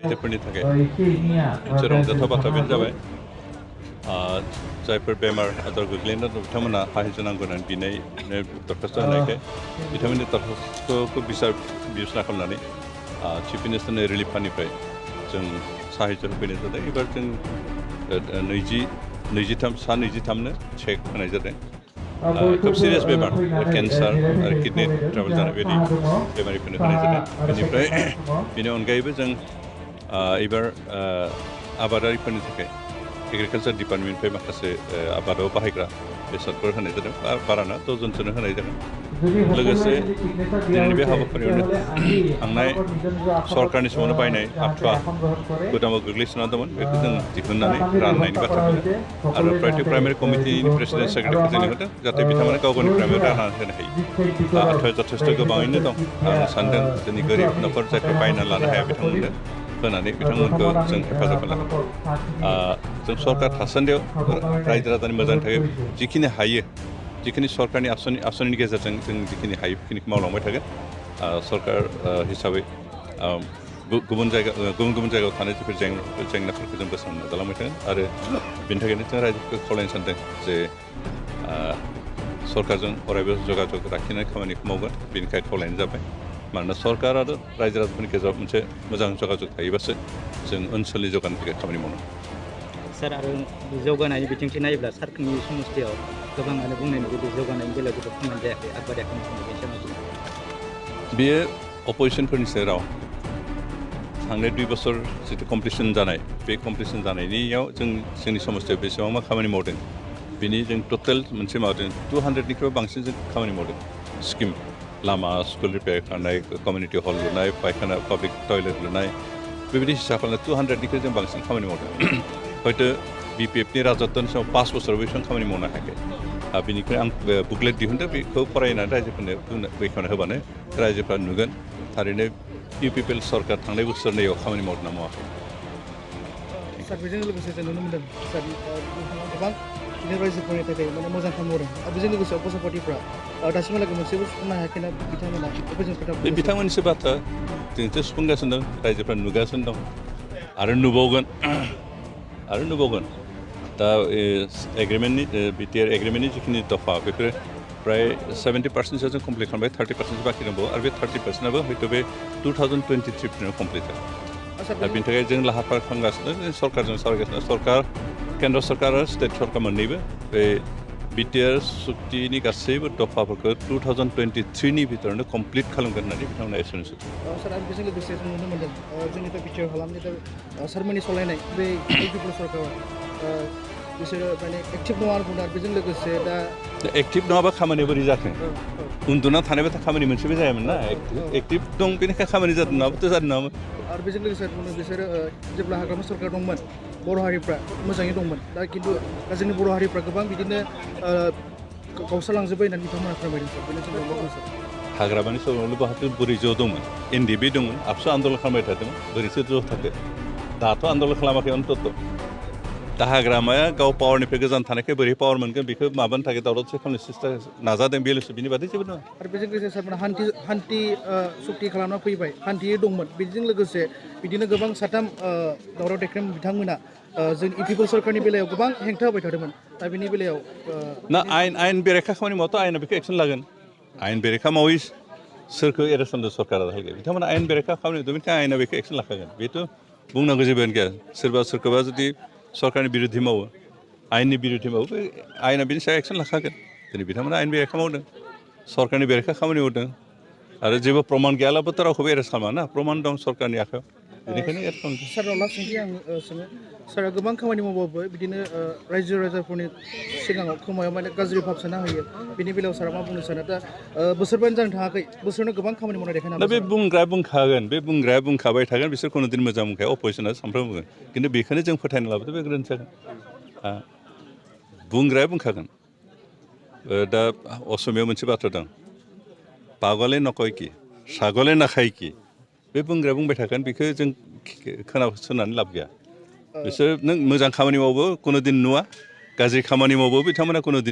आइजोफोरनि थाखाय मोनसे रंजाथाव बाथ्रा बेनो जाबाय जायफोर बेमार आजार गोग्लैना दं बिथांमोना हाहिजानांगौ होननानै बिनाय दरखास्त होनायखाय बिथांमोननि दरखास्तखौ बिबेसना खालामनानै चिफ मिनिस्टारनि रिलिफ फान्डनिफ्राय जों साहायज्य होफैनाय जादों एबार जों 23नो चेक होनाय जादों खोब सिरियास बेमार केन्सार आरो किडनि ट्राबल जानाय बायदि बेमारिफोरनो होनाय जादों बेनिफ्राय बेनि अनगायैबो जों एबार आबादारिफोरनि थाखाय एग्रिकालचार डिपार्टमेन्टनिफ्राय माखासे आबादाव बाहायग्रा बेसादफोर होनाय जादों बाराना 10 जनसोनो होनाय जादों लोगोसे दिनैनि बे हाबाफारियावनो थांनाय सरकारनि समावनो बायनाय आठुवा गुदामाव गोग्लैसोना दंमोन बेखौ जों दिहुननानै राननायनि बाथ्रा बुंदों आरो प्राइमारि कमिटिनि प्रेसिडेन्ट सेक्रेटारिखौ जों लिंहरदों जाहाथे बिथांमोना गाव गावनि प्राइमारि राननानै होनो हायो आठुवाया जथेस्थ' गोबाङैनो दं आं सानदों जोंनि गोरिब न'खर जायफोर बायना लानो हाया बिथांमोननो होनानै बिथांमोनखौ जों हेफाजाब खालामो जों सरकार थासान्दियाव रायजो राजानि मोजांनि थाखाय जिखिनि हायो जिखिनि सरकारनि आसनिनि गेजेरजों जों जिखिनि हायो बेखिनिखौ मावलांबाय थागोन सरकार हिसाबै गुबुन जायगायाव थानाय जिफोर जेंनाफोरखौ जों बोस्रांनो नाजालांबाय थागोन आरो बेनि थाखायनो जों रायजोखौ खावलायनो सानदों जे सरकारजों अरायबो जगाजग लाखिनाय खामानिखौ मावगोन बेनिखाय खावलायनाय जाबाय मानोना सरकार आरो रायजो राजाफोरनि गेजेराव मोनसे मोजां जगाजग थायोबासो जों ओनसोलनि जौगानो थाखाय खामानि मावनो सार आरो जौगानायनि बिथिंथि नायोब्ला सारनि समस्थियाव गोबाङानो बुंनाय नुयो बे जौगानायनि बेलायाव जोबोद खामानि जायाखै आगबारियाखै बेयो अपोजिसनफोरनिसो राव थांनाय 2 बोसोर जितु कमप्लिसन जानाय बे कमप्लिसन जानायनियाव जोंनि समस्थियाव बेसेबां मा खामानि मावदों बिनि जों टटेल मोनसे मावदों 200निख्रुइ बांसिन जों खामानि मावदों स्किम लामा स्कुल रिपेयार खालामनाय कमिउनिटि हल लुनाय पायखाना पाब्लिक टयलेट लुनाय बेबायदि हिसाब खालामनाय 200निख्रुइ जों बांसिन खामानि मावदों हयथ' BPFनि राजत्वनि समाव 5 बोसोराव बेसेबां खामानि मावनो हायाखै बेनिफ्राय आं बुकलेट दिहुनदों बेखौ फरायनानै रायजोफोरनो बेखेवना होबानो रायजोफ्रा नुगोन थारैनो UPPL सरकार थांनाय बोसोरनैयाव खामानि मावदोंना मावाखै सार बेजों लोगोसे जों नुनो मोन्दों सार गोबां रायजोफोरनि थाखाय माने मोजां खामानि मावदों आरो बेजों लोगोसे अपोजिसन पार्टिफ्रा दासिमहालागै मोनसेबो सुफुंनो हायाखैना बिथांमोना बे बिथांमोननिसो बाथ्रा जोंथ' सुफुंगासिनो दं रायजोफ्रा नुगासिनो दं आरो नुबावगोन दा एग्रिमेन्टनि BTR एग्रिमेन्टनि जिखिनि दफा बेफोरो प्राय 70% जों कमप्लिट खालामबाय 30% बाखि दंबावो आरो बे 30%आबो हयथ' बे 2023 कमप्लिट जागोन दा बेनि थाखाय जों लाहार फाहार खालामगासिनो सरकारजों सावरायगासिनो सरकार केन्द्र सरकार आरो स्टेट सरकार मोननैबो बे BTR सुक्तिनि गासैबो दफाफोरखौ 2023नि भितरावनो कमप्लिट खालामगोन होननानै बिथांमोना एसुरेन्स होदों सार आरो बेजों लोगोसे जों नुनो मोन्दों जोंनिफ्राय BTR खालामनाय सारमोननि सालायनाय बे UPPL सरकार बिसोरो माने एक्टिभ नङा आरो बुंदों बेजों लोगोसे दा एक्टिभ नङाबा खामानिया बोरै जाखो उन्दुना थानायबाथ' खामानि मोनसेबो जायामोन ना एक्टिभ दं बेनिखाय खामानि जादों नङाबाथ' जादों नङामोन आरो बेजों लोगोसे बिसोरो जेब्ला हाग्रामा सरकार दंमोन बर' हारिफ्रा मोजाङै दंमोन दा खिन्थु जोंनि बर' हारिफ्रा गोबां बिदिनो गावस्रालांजोब्बाय होननानै बिथांमोना फोरमायदों सार बेनो जों मा बुङो सार हाग्रामानि समावनो बहाथो बोरै ज' दंमोन NDP दंमोन आबसु आन्दलन खालामबाय थादोंमोन बोरैसो ज' थाखो दाथ' आन्दलन खालामाखै अन्तत दा हाग्रामाया गाव पावारनिफ्राय गोजान थानायखाय बोरै पावार मोनगोन बेखौ माबानो थाखाय दावराव खालामनो सेस्था नाजादों बेल'सो बिनि बादै जेबो नङा आरो बेजों लोगोसे सारमोना हान्थि सुक्ति खालामना फैबाय हान्थियै दंमोन बेजों लोगोसे बिदिनो गोबां साथाम दावराव देख्रेम बिथांमोना जों UPPL सरकारनि बेलायाव गोबां हेंथा होबाय थादोंमोन दा बेनि बेलायाव ना आयेन बेरेखा खामानि मावथ' आयेना बेखौ एक्सन लागोन आयेन बेरेखा मावै सोरखौ एरेस्ट खालामदों सरकारा दाहालागै बिथांमोना आयेन बेरेखा खामानि मावदों बेनिखायनो आयेना बेखौ एक्सन लाखागोन बेथ' बुंनांगौ जेबोआनो गैया सोरखौबा जुदि सरकारनि बिरुद्धि मावो आयेननि बिरुद्धि मावो बे आयेना बेनि सायाव एक्सन लाखागोन दिनै बिथांमोना आयेन बेरेखा मावदों सरकारनि बेरेखा खामानि मावदों आरो जेबो प्रमान गैयालाबोथ' रावखौबो एरेस्ट खालामा ना प्रमान दं सरकारनि आखायाव बेनिखायनो एरेस्ट खालामदों सारनाव लास्ट सोंथि आं सोङो सारा गोबां खामानि मावबाबो बिदिनो रायजो राजाफोरनि सिगाङाव खोमायाव माने गाज्रि भाब सोना होयो बेनि बेलायाव सारा मा बुंनो सानो दा बोसोरबानो जानो थाङाखै बोसोरनो गोबां खामानि मावनाय देखायनो दा बे बुंग्राया बुंखागोन बे बुंग्राया बुंखाबाय थागोन बिसोर खुनु दिन मोजां बुंखाया अपोजिसना सानफ्रोमबो बुङो खिन्थु बेखौनो जों फोथायना लाबाथ' बे गोरोन्थि जागोन बुंग्राया बुंखागोन दा असमियाव मोनसे बाथ्रा दं पागले नकय कि सागले नाखाय कि बे बुंग्राया बुंबाय थागोन बेखौ जों खोनासंनानै लाब गैया बिसोर नों मोजां खामानि मावबो खुनु दिन नुवा गाज्रि खामानि मावबो बिथांमोना खुनु दिन